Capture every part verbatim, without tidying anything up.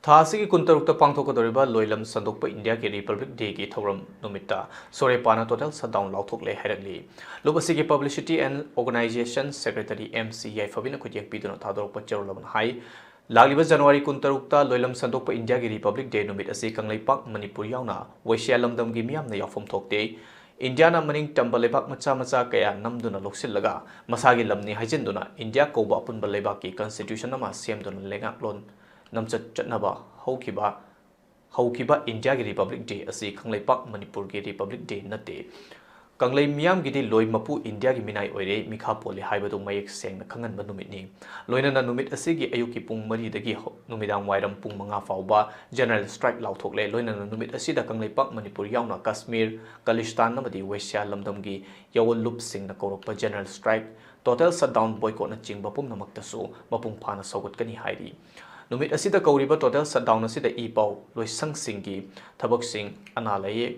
ꯊꯥ ꯑꯁꯤꯒꯤ ꯀꯨꯟꯇꯔꯨꯛꯇ ꯄꯥꯡꯊꯣꯛꯀꯗꯧꯔꯤꯕ ꯂꯣꯏꯂꯝ ꯁꯟꯗꯣꯛꯄ ꯏꯟꯗꯤꯌꯥꯒꯤ Republic Day ꯒꯤ ꯊꯧꯔꯝ ꯅꯨꯃꯤꯠꯇ ꯁꯣꯔꯦꯄꯥꯅ total shutdown ꯂꯥꯎꯊꯣꯛꯂꯦ ꯍꯥꯏꯔꯛꯂꯤ꯫ ꯂꯨꯞ ꯑꯁꯤꯒꯤ Publicity and Organisation Secretary M C ꯌꯥꯏꯐꯕꯤꯅ ꯈꯨꯠꯌꯦꯛ ꯄꯤꯗꯨꯅ ꯊꯥꯗꯣꯔꯛꯄ ꯆꯦꯔꯣꯜ ꯑꯃꯅ ꯍꯥꯏ, ꯂꯥꯛꯂꯤꯕ January ꯀꯨꯟꯇꯔꯨꯛꯇ ꯂꯣꯏꯂꯝ ꯁꯟꯗꯣꯛꯄ ꯏꯟꯗꯤꯌꯥꯒꯤ Republic Day ꯅꯨꯃꯤꯠ ꯑꯁꯤ ꯀꯪꯂꯩꯄꯥꯛ ꯃꯅꯤꯄꯨꯔ ꯌꯥꯎꯅ ꯋꯦꯁꯤꯌꯥ ꯂꯝꯗꯝꯒꯤ ꯃꯤꯌꯥꯝꯅ ꯌꯥꯎꯐꯝ ꯊꯣꯛꯇꯦ꯫ ꯏꯟꯗꯤꯌꯥꯅ ꯃꯅꯤꯡ ꯇꯝꯕ ꯂꯩꯕꯥꯛ ꯃꯆꯥ ꯃꯆꯥ ꯀꯌꯥ ꯅꯝꯗꯨꯅ ꯂꯧꯁꯤꯜꯂꯒ ꯃꯁꯥꯒꯤ ꯂꯝꯅꯤ ꯍꯥꯏꯖꯤꯟꯗꯨꯅ ꯏꯟꯗꯤꯌꯥ ꯀꯧꯕ ꯑꯄꯨꯟꯕ ꯂꯩꯕꯥꯛꯀꯤ constitution ꯑꯃ ꯁꯦꯝꯗꯨꯅ ꯂꯩꯉꯥꯛꯂꯣꯟ ꯅꯝꯆꯠ ꯆꯠꯅꯕ ꯍꯧꯈꯤꯕ, ꯍꯧꯈꯤꯕ ꯏꯟꯗꯤꯌꯥꯒꯤ Republic Day ꯑꯁꯤ ꯀꯪꯂꯩꯄꯥꯛ ꯃꯅꯤꯄꯨꯔꯒꯤ Republic Day ꯅꯠꯇꯦ꯫ ꯀꯪꯂꯩ ꯃꯤꯌꯥꯝꯒꯤꯗꯤ ꯂꯣꯏ ꯃꯄꯨ ꯏꯟꯗꯤꯌꯥꯒꯤ ꯃꯤꯅꯥꯏ ꯑꯣꯏꯔꯦ, ꯃꯤꯈꯥ ꯄꯣꯜꯂꯦ ꯍꯥꯏꯕꯗꯨ ꯃꯌꯦꯛ ꯁꯦꯡꯅ ꯈꯪꯍꯟꯕ ꯅꯨꯃꯤꯠꯅꯤ꯫ ꯂꯣꯏꯅꯅ ꯅꯨꯃꯤꯠ ꯑꯁꯤꯒꯤ ꯑꯌꯨꯛꯀꯤ ꯄꯨꯡ ꯃꯔꯤꯗꯒꯤ ꯍꯧ-, ꯅꯨꯃꯤꯗꯥꯡ ꯋꯥꯏꯔꯝ ꯄꯨꯡ ꯃꯉꯥ ꯐꯥꯎꯕ general strike ꯂꯥꯎꯊꯣꯛꯂꯦ꯫ ꯂꯣꯏꯅꯅ ꯅꯨꯃꯤꯠ ꯑꯁꯤꯗ ꯀꯪꯂꯩꯄꯥꯛ ꯃꯅꯤꯄꯨꯔ ꯌꯥꯎꯅ ꯀꯥꯁꯃꯤꯔ, ꯈꯥꯂꯤꯁꯇꯥꯟ ꯑꯃꯗꯤ ꯋꯦꯁꯤꯌꯥ ꯂꯝꯗꯝꯒꯤ ꯌꯥꯑꯣꯟ ꯂꯨꯞꯁꯤꯡꯅ ꯀꯧꯔꯛꯄ general strike, total shutdown, boycott ꯅꯆꯤꯡꯕ ꯄꯨꯝꯅꯃꯛꯇꯁꯨ ꯃꯄꯨꯡ ꯐꯥꯅ ꯁꯧꯒꯠꯀꯅꯤ ꯍꯥꯏꯔꯤ꯫ ꯅꯨꯃꯤꯠ ꯑꯁꯤꯗ ꯀꯧꯔꯤꯕ total shutdown ꯑꯁꯤꯗ ꯏ ꯄꯥꯎ ꯂꯣꯏꯁꯪꯁꯤꯡꯒꯤ ꯊꯕꯛꯁꯤꯡ, ꯑꯅꯥ ꯂꯥꯌꯦꯡ,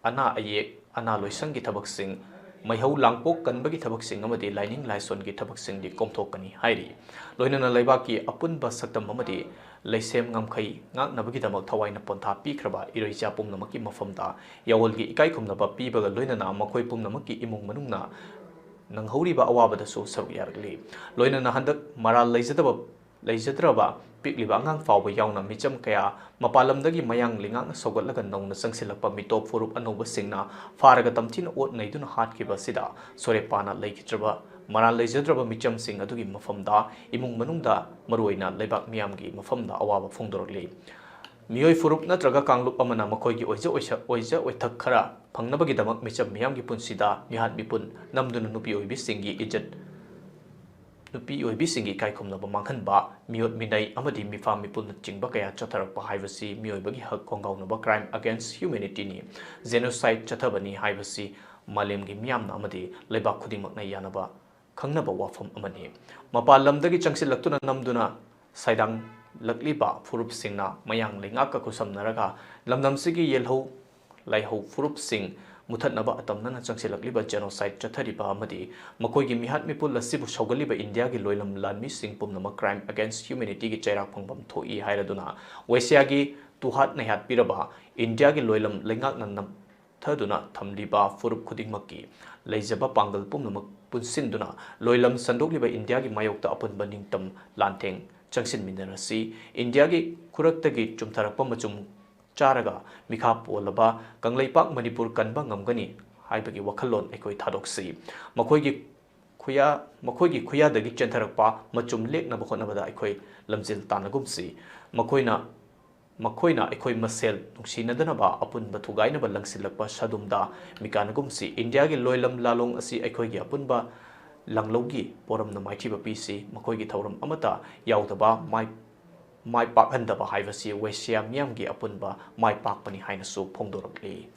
ꯑꯅꯥ ꯑꯌꯦꯛ, ꯑꯅꯥ ꯂꯣꯏꯁꯪꯒꯤ ꯊꯕꯛꯁꯤꯡ, ꯃꯩꯍꯧ ꯂꯥꯡꯄꯣꯛ ꯀꯟꯕꯒꯤ ꯊꯕꯛꯁꯤꯡ ꯑꯃꯗꯤ ꯂꯥꯏꯅꯤꯡ ꯂꯥꯏꯁꯣꯟꯒꯤ ꯊꯕꯛꯁꯤꯡꯗꯤ ꯀꯣꯝꯊꯣꯛꯀꯅꯤ ꯍꯥꯏꯔꯤ꯫ ꯂꯣꯏꯅꯅ ꯂꯩꯕꯥꯛꯀꯤ ꯑꯄꯨꯟꯕ ꯁꯛꯇꯝ ꯑꯃꯗꯤ ꯂꯩꯁꯦꯝ ꯉꯝꯈꯩ ꯉꯥꯛꯅꯕꯒꯤꯗꯃꯛ ꯊꯋꯥꯏꯅ ꯄꯣꯟꯊꯥ ꯄꯤꯈ꯭ꯔꯕ ꯏꯔꯩꯆꯥ ꯄꯨꯝꯅꯃꯛꯀꯤ ꯃꯐꯝꯗ ꯌꯥꯑꯣꯟꯒꯤ ꯏꯀꯥꯏ ꯈꯨꯝꯅꯕ ꯄꯤꯕꯒ ꯂꯣꯏꯅꯅ ꯃꯈꯣꯏ ꯄꯨꯝꯅꯃꯛꯀꯤ ꯏꯃꯨꯡ ꯃꯅꯨꯡꯅ ꯅꯪꯍꯧꯔꯤꯕ ꯑꯋꯥꯕꯗꯁꯨ ꯁꯔꯨꯛ ꯌꯥꯔꯛꯂꯤ꯫ ꯂꯣꯏꯅꯅ ꯍꯟꯗꯛ ꯃꯔꯥꯜ ꯂꯩꯖꯗꯕ, ꯂꯩꯖꯗ꯭ꯔꯕ ꯄꯤꯛꯂꯤꯕ ꯑꯉꯥꯡ ꯐꯥꯎꯕ ꯌꯥꯎꯅ ꯃꯤꯆꯝ ꯀꯌꯥ ꯃꯄꯥꯟ ꯂꯝꯗꯒꯤ ꯃꯌꯥꯡ ꯂꯩꯉꯥꯛꯅ ꯁꯧꯒꯠꯂꯒ ꯅꯧꯅ ꯆꯪꯁꯤꯜꯂꯛꯄ ꯃꯤꯇꯣꯞ ꯐꯨꯔꯨꯞ ꯑꯅꯧꯕꯁꯤꯡꯅ ꯐꯥꯔꯒ ꯇꯝꯊꯤꯅ ꯑꯣꯠ ꯅꯩꯗꯨꯅ ꯍꯥꯠꯈꯤꯕ ꯑꯁꯤꯗ ꯁꯣꯔꯦꯄꯥꯅ ꯂꯩꯈꯤꯗ꯭ꯔꯕ, ꯃꯔꯥꯜ ꯂꯩꯖꯗ꯭ꯔꯕ ꯃꯤꯆꯝꯁꯤꯡ ꯑꯗꯨꯒꯤ ꯃꯐꯝꯗ, ꯏꯃꯨꯡ ꯃꯅꯨꯡꯗ, ꯃꯔꯨꯑꯣꯏꯅ ꯂꯩꯕꯥꯛ ꯃꯤꯌꯥꯝꯒꯤ ꯃꯐꯝꯗ ꯑꯋꯥꯕ ꯐꯣꯡꯗꯣꯔꯛꯂꯤ꯫ ꯃꯤꯑꯣꯏ ꯐꯨꯔꯨꯞ ꯅꯠꯇ꯭ꯔꯒ ꯀꯥꯡꯂꯨꯞ ꯑꯃꯅ ꯃꯈꯣꯏꯒꯤ ꯑꯣꯏꯖ ꯑꯣꯏꯁ-, ꯑꯣꯏꯖ ꯑꯣꯏꯊꯛ ꯈꯔ ꯐꯪꯅꯕꯒꯤꯗꯃꯛ ꯃꯤꯆꯝ ꯃꯤꯌꯥꯝꯒꯤ ꯄꯨꯟꯁꯤꯗ ꯃꯤꯍꯥꯠ ꯃꯤꯄꯨꯟ ꯅꯝꯗꯨꯅ ꯅꯨꯄꯤ ꯑꯣꯏꯕꯤꯁꯤꯡꯒꯤ ꯏꯖꯠ, ꯅꯨꯄꯤ ꯑꯣꯏꯕꯤꯁꯤꯡꯒꯤ ꯏꯀꯥꯏ ꯈꯨꯝꯅꯕ ꯃꯥꯡꯍꯟꯕ, ꯃꯤꯑꯣꯠ ꯃꯤꯅꯩ ꯑꯃꯗꯤ ꯃꯤꯐꯥ ꯃꯤꯄꯨꯟꯅꯆꯤꯡꯕ ꯀꯌꯥ ꯆꯠꯊꯔꯛꯄ ꯍꯥꯏꯕꯁꯤ ꯃꯤꯑꯣꯏꯕꯒꯤ ꯍꯛ ꯈꯣꯡꯒꯥꯎꯅꯕ crime against humanityꯅꯤ, genocideꯅꯤ ꯍꯥꯏꯕꯁꯤ ꯃꯥꯂꯦꯝꯒꯤ ꯃꯤꯌꯥꯝꯅ ꯑꯃꯗꯤ ꯂꯩꯕꯥꯛ ꯈꯨꯗꯤꯡꯃꯛꯅ ꯌꯥꯅꯕ ꯈꯪꯅꯕ ꯋꯥꯐꯝ ꯑꯃꯅꯤ꯫ ꯃꯄꯥꯟ ꯂꯝꯗꯒꯤ ꯆꯪꯁꯤꯜꯂꯛꯇꯨꯅ ꯅꯝꯗꯨꯅ ꯁꯩꯗꯥꯡꯂꯛꯂꯤꯕ ꯐꯨꯔꯨꯞꯁꯤꯡꯅ ꯃꯌꯥꯡ ꯂꯩꯉꯥꯛꯀ ꯈꯨꯠꯁꯝꯅꯔꯒ ꯂꯝꯗꯝꯁꯤꯒꯤ ꯌꯦꯜꯍꯧ ꯂꯥꯏꯍꯧ ꯐꯨꯔꯨꯞꯁꯤꯡ ꯃꯨꯊꯠꯅꯕ ꯑꯇꯝꯅꯅ ꯆꯪꯁꯤꯜꯂꯛꯂꯤꯕ genocide ꯆꯠꯊꯔꯤꯕ ꯑꯃꯗꯤ ꯃꯈꯣꯏꯒꯤ ꯃꯤꯍꯥꯠ ꯃꯤꯄꯨꯜ ꯑꯁꯤꯕꯨ ꯁꯧꯒꯠꯂꯤꯕ ꯏꯟꯗꯤꯌꯥꯒꯤ ꯂꯣꯏꯂꯝ ꯂꯥꯟꯃꯤꯁꯤꯡ ꯄꯨꯝꯅꯃꯛ crime against humanityꯒꯤ ꯆꯩꯔꯥꯛ ꯐꯪꯐꯝ ꯊꯣꯛꯏ ꯍꯥꯏꯔꯗꯨꯅ, ꯋꯦꯁꯤꯌꯥꯒꯤ ꯇꯨꯍꯥꯠ ꯅꯩꯍꯥꯠꯄꯤꯔꯕ ꯏꯟꯗꯤꯌꯥꯒꯤ ꯂꯣꯏꯂꯝ ꯂꯩꯉꯥꯛꯅ ꯅꯝꯊꯗꯨꯅ ꯊꯝꯂꯤꯕ ꯐꯨꯔꯨꯞ ꯈꯨꯗꯤꯡꯃꯛꯀꯤ ꯂꯩꯖꯕ ꯄꯥꯡꯒꯜ ꯄꯨꯝꯅꯃꯛ ꯄꯨꯟꯁꯤꯟꯗꯨꯅ ꯂꯣꯏꯂꯝ ꯁꯟꯗꯣꯛꯂꯤꯕ ꯏꯟꯗꯤꯌꯥꯒꯤ ꯃꯥꯌꯣꯛꯇ ꯑꯄꯨꯟꯕ ꯅꯤꯡꯇꯝ ꯂꯥꯟꯊꯦꯡ ꯆꯪꯁꯤꯟꯃꯤꯟꯅꯔꯁꯤ꯫ ꯏꯟꯗꯤꯌꯥꯒꯤ ꯈꯨꯔꯛꯇꯒꯤ ꯆꯨꯝꯊꯔꯛꯄ ꯃꯆꯨꯝ ꯆꯥꯔꯒ ꯃꯤꯈꯥ ꯄꯣꯜꯂꯕ ꯀꯪꯂꯩꯄꯥꯛ ꯃꯅꯤꯄꯨꯔ ꯀꯟꯕ ꯉꯝꯒꯅꯤ ꯍꯥꯏꯕꯒꯤ ꯋꯥꯈꯜꯂꯣꯟ ꯑꯩꯈꯣꯏ ꯊꯥꯗꯣꯛꯁꯤ꯫ ꯃꯈꯣꯏꯒꯤ ꯈꯨꯌꯥ-, ꯃꯈꯣꯏꯒꯤ ꯈꯨꯌꯥꯗꯒꯤ ꯆꯦꯟꯊꯔꯛꯄ ꯃꯆꯨꯝ ꯂꯦꯛꯅꯕ ꯍꯣꯠꯅꯕꯗ ꯑꯩꯈꯣꯏ ꯂꯝꯖꯦꯜ ꯇꯥꯟꯅꯒꯨꯝꯁꯤ꯫ ꯃꯈꯣꯏꯅ, ꯃꯈꯣꯏꯅ ꯑꯩꯈꯣꯏ ꯃꯁꯦꯜ ꯅꯨꯡꯁꯤꯅꯗꯅꯕ ꯑꯄꯨꯟꯕ ꯊꯨꯒꯥꯏꯅꯕ ꯂꯪꯁꯤꯜꯂꯛꯄ ꯁꯥꯗꯨꯝꯗ ꯃꯤꯀꯥꯟꯅꯒꯨꯝꯁꯤ꯫ ꯏꯟꯗꯤꯌꯥꯒꯤ ꯂꯣꯏꯂꯝ ꯂꯥꯂꯣꯡ ꯑꯁꯤ ꯑꯩꯈꯣꯏꯒꯤ ꯑꯄꯨꯟꯕ ꯂꯥꯡꯂꯧꯒꯤ ꯄꯣꯔꯝꯅ ꯃꯥꯏꯊꯤꯕ ꯄꯤꯁꯤ꯫ ꯃꯈꯣꯏꯒꯤ ꯊꯧꯔꯝ ꯑꯃꯠꯇ ꯌꯥꯎꯗꯕ ꯃꯥꯏ ꯃꯥꯏ ꯄꯥꯛꯍꯟꯗꯕ ꯍꯥꯏꯕꯁꯤ ꯋꯦꯁꯤꯌꯥ ꯃꯤꯌꯥꯝꯒꯤ ꯑꯄꯨꯟꯕ ꯃꯥꯏ ꯄꯥꯛꯄꯅꯤ ꯍꯥꯏꯅꯁꯨ ꯐꯣꯡꯗꯣꯔꯛꯂꯤ꯫